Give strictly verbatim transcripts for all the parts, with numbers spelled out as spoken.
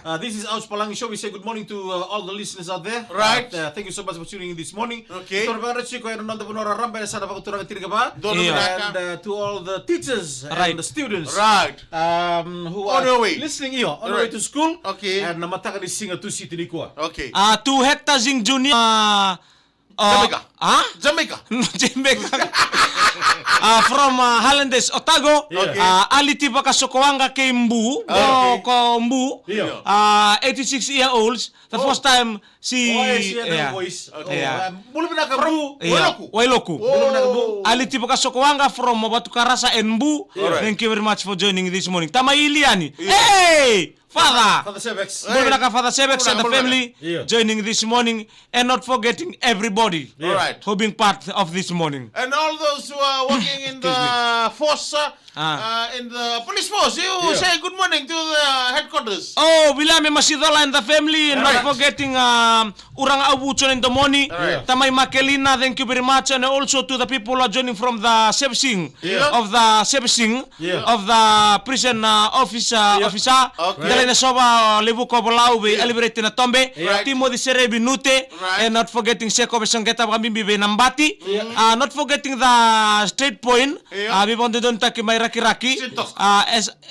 Uh, this is Ouch Palangi Show. We say good morning to uh, all the listeners out there. Right. Uh, thank you so much for tuning in this morning. Okay. Toro vaka tiko e na noda vanua raraba e na yasana vakaturaga tinikava. Donu vinaka. And uh, to all the teachers and the students. Right. Um, who are listening here on the way to school. Okay. And na mataka ni siga Tusiti nikua. Okay. Uh, to Hector Zing Junior. Uh, Uh, Jamaica. Huh? Jamaica. Jamaica. Uh, from uh, Highlanders, Otago. Okay. Uh, Aliti Vakasokowaqa kei Bu. Okay. Ko, ko Bu. Yeah. Uh, eighty-six year olds. The first time si... Oh, yes, yeah, the voice. Okay. Yeah. Um, bula vinaka Bu. Yeah. Wailoku. Wailoku. Oh. Bula vinaka Bu. Aliti Vakasokowaqa from Vatukarasa and Bu. All right. Thank you very much for joining this morning. Tama Iliani. Yeah. Hey! Father. Father Sevex. Bula vinaka Father Sevex and the family joining this morning and not forgetting everybody who being part of this morning. And all those who are working in the force, uh, in the police force, you say good morning to the headquarters. Oh, William Masidola and the family, and not forgetting um, Uraga Avucho and Domoni, Tamai Makelina, thank you very much, and also to the people who are joining from the servicing of the servicing of the prison uh, office, uh, officer. Okay. Dalaina Sova, uh, Levuko Volau, vei Aliviraiti Natobe, Timothy Serevi Nute, and not forgetting Seko Vesogeta Vakabibi vei Nabati. Uh, not forgetting the straight point, uh, vei Vakadodonutaki mai Rakiraki, uh,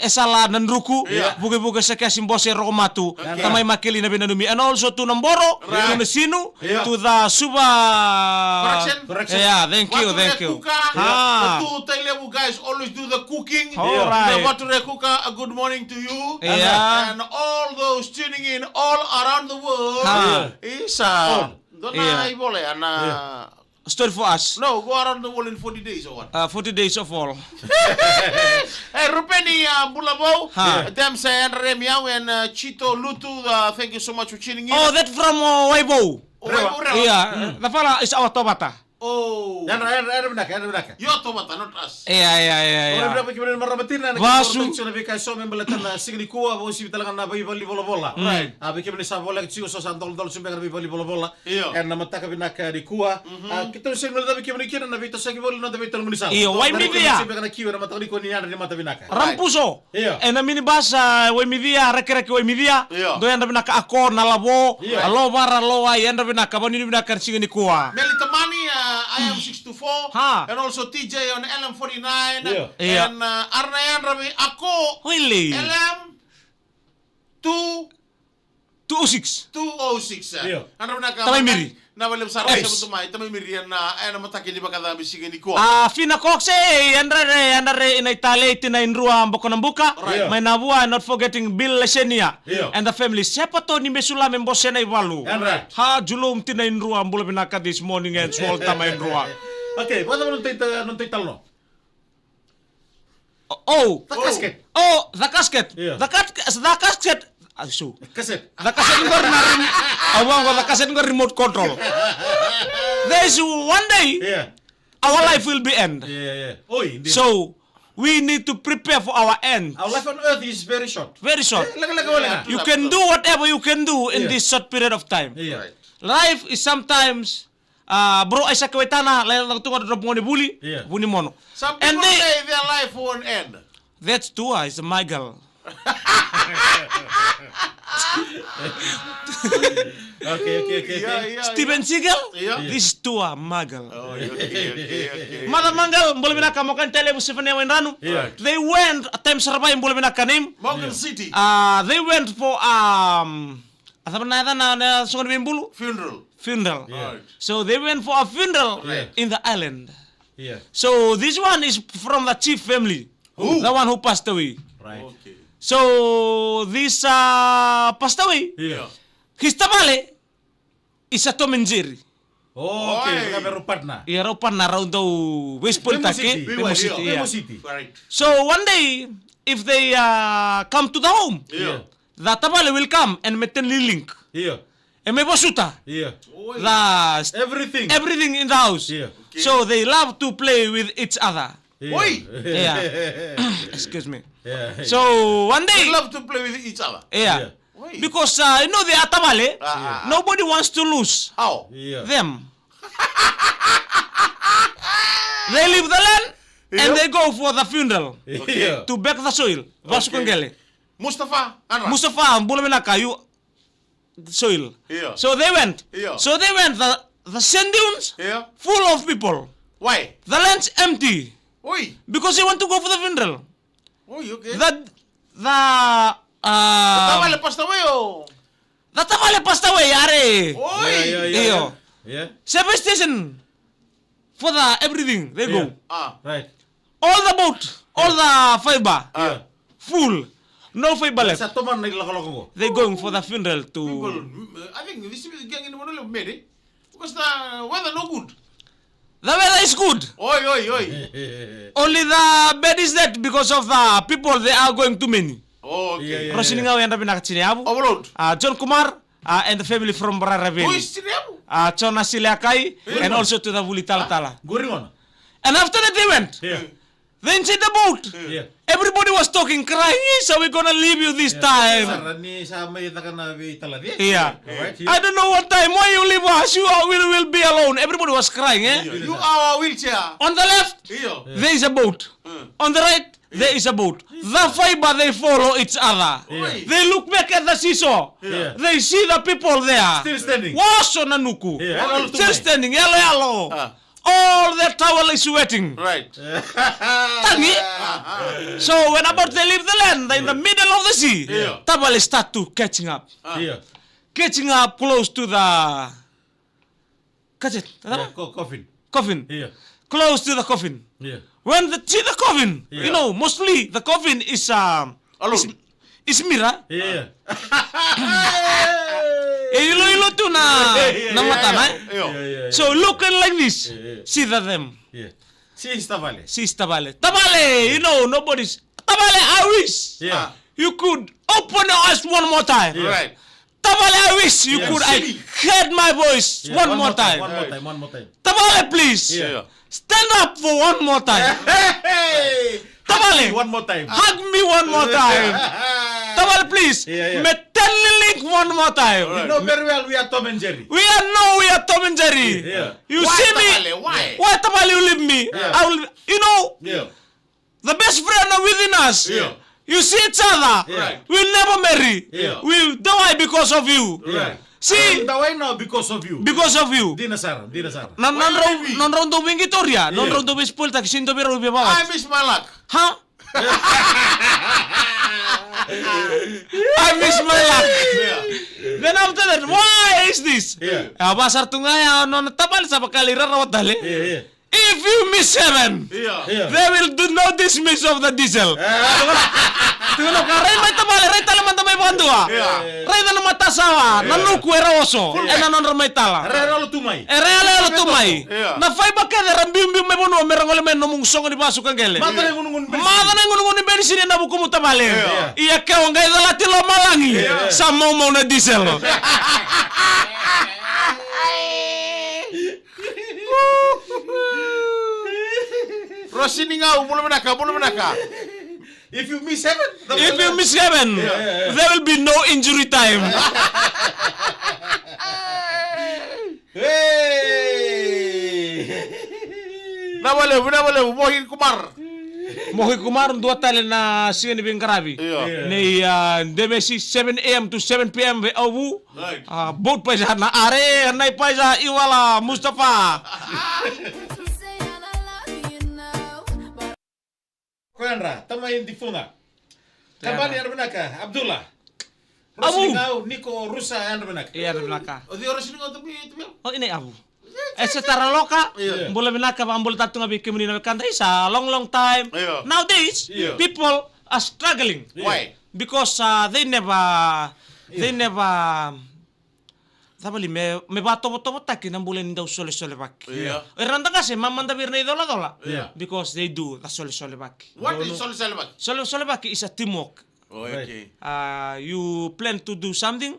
Esala Nadruku, Vukevuke Sakiasi Bose Rokomatu, Tamai Makelina vei Nanumi, and also to Naboro, to Nasinu, to the Suva. Correction. Yeah, thank you, thank you. Vatu Rekuka, the two Tailevu guys always do the cooking. All right. The Vatu Rekuka, a good morning to you. Yeah. And all those tuning in all around the world. Isa. Dona ivola ya na story for us. No, go around the world in forty days or what? Uh, forty days of all. Hey, Rupeni, uh, Bulavou. Dem sa Andremi and uh, Chito Lutu, uh, thank you so much for tuning in. Oh, that from uh, Waivou. Oh, Waivou, Waivou. Yeah, the fella is our Tovata. Oh. Yadra, yadra, yadra vinaka, yadra vinaka. Your Tovata, not us. Yeah, yeah, yeah, yeah. Ora vinaka vei kemuni na marama tina, na kemuni na veika eso me baleta na siga nikua, vausivi tale ga na veivale ni volavola. Right. A vei kemuni sa voleka tiko so sa dolodolo tiko beka na veivale ni volavola. Io. Ena mataka vinaka nikua. A keitou sega ni guilecavi kemuni kina na veitosoyaki voli na noda veitolomuni sala. Io, Waimidia. Sega beka na kiu ena mataka nikua ni yadra ni mata vinaka. Rambuso. Io. Ena minibus, a, Waimidia, Rakiraki Waimidia. Io. Dou yadra vinaka Ako, Nalavo, Io. Alovara, Lowai, yadra vinaka, vanuinui vinaka ena siga nikua. Meli Tamani, a, I M six two four, Ha. and also T J on L M forty-nine. Io. Io. And, a, ara na yadra vei Ako. Oilei. L M two Two oh six. Two oh six, e. Io. Yadra vinaka. Tamai Miri. Na vale sara Yes. sa butu mai, Tamai Miri, ena, ena mataka ni vakacabi siga nikua. A, Fina Cox, e, yadra re, yadra re, ina italei, Tina Idrua, Boko na Buka. Right. Io. Mai Navua, not forgetting Bill Lesenia. Io. And the family. Sepato ni Mesulame, Bose na ivalu. Yadra. Ha, Julum, Tina Idrua, bula vinaka this morning and small Tamai Idrua. Okay, vakacava na noda ita-, noda italanoa? Oh, oh. The casket. Oh, the casket. Yeah. The cat-, the casket. Ah, so. Cassette. The cassette qori na rem-, au vaqo, the cassette qori remote control. There is one day, Yeah. our life will be end. Yeah, yeah. Oh, indeed. So, we need to prepare for our end. Our life on earth is very short. Very short. Eh, laka, laka, wale na. You can do whatever you can do in Yeah. this short period of time. Yeah. Right. Life is sometimes A, bro, Isaac Waitana, lai lako tu ga drop gone vuli, Io. Vunimono. Some people And they say their life won't end. That's Tua, is my girl. Okay, okay, okay, Io, okay. io, Steven io. Seagal, Io. this is Tua, my girl. Oh, okay, okay, okay. Mother Mangal, bula vinaka, Mokan Televu, Sifania Wainranu. Io. They went, a time saravai, bula vinaka name. Morgan Io. City. Uh, they went for, um, A cava na yaca na, na soqo ni veibulu? Funeral. Funeral. Yeah. Right. So they went for a funeral Yeah. in the island. Yeah. So this one is from the chief family. Who? The one who passed away. Right. Okay. So this uh, passed away. Yeah. His tavale is a Tom and Jerry. Oh, okay. Oi. Rau partner. Ia rau partner, rau dau veisipoli taki. Vei Musiti. Vei Musiti, Vei yeah. Musiti. Right. So one day, if they uh, come to the home, Yeah. the tavale will come and me teni link. Io. E me vosuta. Io. Oi. The Everything. everything in the house. Io. Okay. So they love to play with each other. Io. Oi. Yeah. Excuse me. Yeah. So one day, They love to play with each other. yeah. Yeah. Oi. Because uh, you know they are tavale. Ah, ah, ah. Nobody wants to lose How? Io. them. They leave the land and Io. they go for the funeral Io. to back the soil. Vasuka Okay. qele. Mustafa, Anra. Mustafa, bula vinaka, you soil. Yeah. So they went. Yeah. So they went, the, the sand dunes, yeah, full of people. Why? The lands empty. Oi. Because they want to go for the funeral. Oi, okay. The, the, uh, tavale passed away, o? The tavale passed away, are. Oi. Yeah, yeah, yeah, io, yeah. Yeah. Service station for the everything, they go. Yeah. Ah. Right. All the boat, all the fiber, yeah, full. No fiber left. Sa tomana na ilakolako qo. They going for the funeral to. People, mm, I think this is getting in one of many. Because the weather no good. The weather is good. Oi, oi, oi. Only the bad is that because of the people, they are going too many. Oh, okay. Yeah, yeah, yeah. Rosini Ngau, yadra vinaka, Tini Avu. Overload. Uh, John Kumar, uh, and the family from Raravi. Who is Tini Avu? Uh, John Asile Akai, yeah, and also to the Vuli Talatala. Going on. And after that they went. Yeah. They inside the boat. Yeah. Everybody was talking, crying, "Yes, are we gonna leave you this time?" Sara ni sa mai caka na veitalaci. Yeah. Right, yeah. "I don't know what time. Why you leave us? You are, will, will be alone." Everybody was crying, eh? Yeah. You are our wheelchair. On the left, yeah, there is a boat. Mm. On the right, there is a boat. The fiber, they follow each other. Yeah. They look back at the seashore. Yeah. They see the people there. Still standing. Woso na nuku. Yeah. Still standing. Yalo, yalo. Ah. All the towel is wetting. Right. Tagi. So when about they leave the land, they're in the middle of the sea. Yeah. Tavale start to catching up. Ah. Yeah. Catching up close to the, catch it, yeah, co-, coffin. Coffin. Yeah. Close to the coffin. Yeah. When they see the coffin, yeah, you know, mostly the coffin is, um, alone. Is, is mirror. Yeah. E iloilo tu na, yeah, yeah, na matana, eh? Yeah, yeah, yeah. So looking like this, yeah, yeah, see the them. Yeah. See tavale. See tavale. Tavale, you know, nobody's. Tavale, I wish, yeah, you could open your eyes one more time. Yeah. Right. Tavale, I wish you, yeah, could, I heard my voice, yeah, one more time. One more time, one more time. Tavale, please. Yeah. Stand up for one more time. Hey! Tavale, hug me one more time. Hug me one more time. Tavale, please. Yeah, yeah. Me tell link one more time. All right. You know very well we are Tom and Jerry. We are, no, we are Tom and Jerry. Yeah. You see me? Tavale, why? Why tavale you leave me? Yeah. I will, you know, yeah, the best friend are within us. Yeah. You see each other. Yeah. We'll never marry. Yeah. We'll die because of you. Right. See? We'll die now because of you. Because of you. Dina sara, dina sara. Na, na, why nodra, we? Nodrau dau vei Victoria, yeah, nodrau dau vei spoil taki, sini dau vei rau vei vawa. I miss my luck. Huh? I miss my luck. Yeah. Then after that, why is this? Yeah. A vasara tu ga ya, nona tavale sa vakali rarawa tale. Yeah, yeah. If you miss heaven, yeah, yeah, they will do no dismiss of the diesel. Yeah. Tukuna ka, rai mai tavale, rai tale mada mai vakadua. Yeah. Raica na matasawa, yeah, na nuku era oso, yeah, ena nodra mai tala. Era yaloyalo tu mai. Era yaloyalo tu mai. Yeah. Na faiba kece era biubiu mai vanua mera gole mai na nomu soqo ni vasu ka qele. Maca na igunugunu ni benisini. Maca na igunugunu ni benisini ena vukumu tavale. Yeah. Ia ke o qai calati lomalagi. Yeah. Sa maumau na diesel. Rosini Ngau, bula vinaka, bula vinaka. If you miss heaven, if you miss heaven, yeah, yeah, yeah, there will be no injury time. Hey! Vinaka vakalevu, vinaka vakalevu, Mohi Kumar. Mohi Kumar, dua tale na siga ni veiqaravi. Io. Io. Nei, ah, Demesi, seven A M to seven P M vei Auvu. Right. Ah, boat paisa na are, nai paisa, Iwala, Mustafa. Ko yadra, tamai Difuga. Ko yadra. Tabani, yadra vinaka, Abdullah. Avu. Rosini Ngau, Niko, Rusa, yadra vinaka. Io, yadra vinaka. O cei o Rosini Ngau, tamai, tamai? O, ina i Avu. E se tara loka, io, bula vinaka, vakabula tale tu ga vei kemuni na wekada, it's a long, long time. Io. Nowadays, io, people are struggling. Why? Because, uh, they never, they never, cava li, me, me vakatovotovotaki na bula ni dau solesolevaki. Io. Era na qase, mamada vei ira na icolacola. Io. Because they do the solesolevaki. What is solesolevaki? Solesolevaki is a teamwork. Oh, right. Okay. Uh, you plan to do something,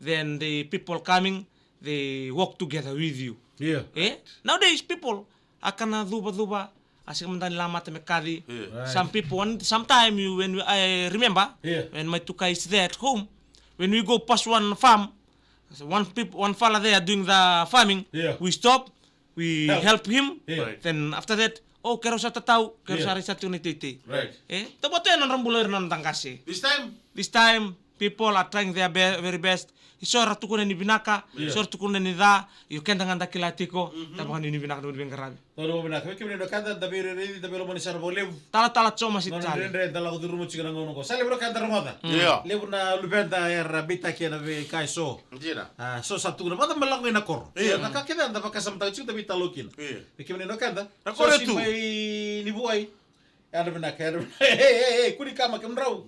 then the people coming, they work together with you. Yeah. Eh? Nowadays, people, a kana cuvacuva, a sega mada ni lamata me kaci. Yeah. Right. Some people, one, sometime you, when we, I remember, yeah, when my two guys there at home, when we go past one farm, so one peop-, one fella there doing the farming, yeah, we stop, we help, help him. Yeah. Right. Then after that, O, keirau sa tatau, keirau sa rai sa tiko na iteitei. Right. E, tabatu e nodra bula ira na noda qase. This time. This time, people are trying their be very best. E so era tukuna ni vinaka, e so era tukuna ni ca, io keda ga da kila tiko, da vakanuinui vinaka na veiqaravi. Nona vinaka, vei kemuni na wekada, da veiraici, da veilomani sara vakalevu. Talatala Joma Sitale. Nona dredre, da lako curuma tiko na gauna oqo. Sa levu na ka da rogoca. Io. Levu na luveda era beitaki ena veika e so. Dina. A, so sa tukuna, vada me lako ina koro. Io. Na ka kece da vakasamataka tiko da veitalanoa kina. Io. Vei kemuni na wekada. Na koro e tu. Mai ni vuai. Yadra vinaka, yadra vinaka. Ei, ei, ei, kua ni kama kemudrau.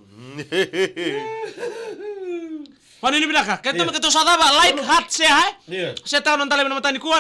Vanuinui vinaka. Keitou me keitou sa cava, like, heart, share, e? Share taka na noda live ena mataka nikua.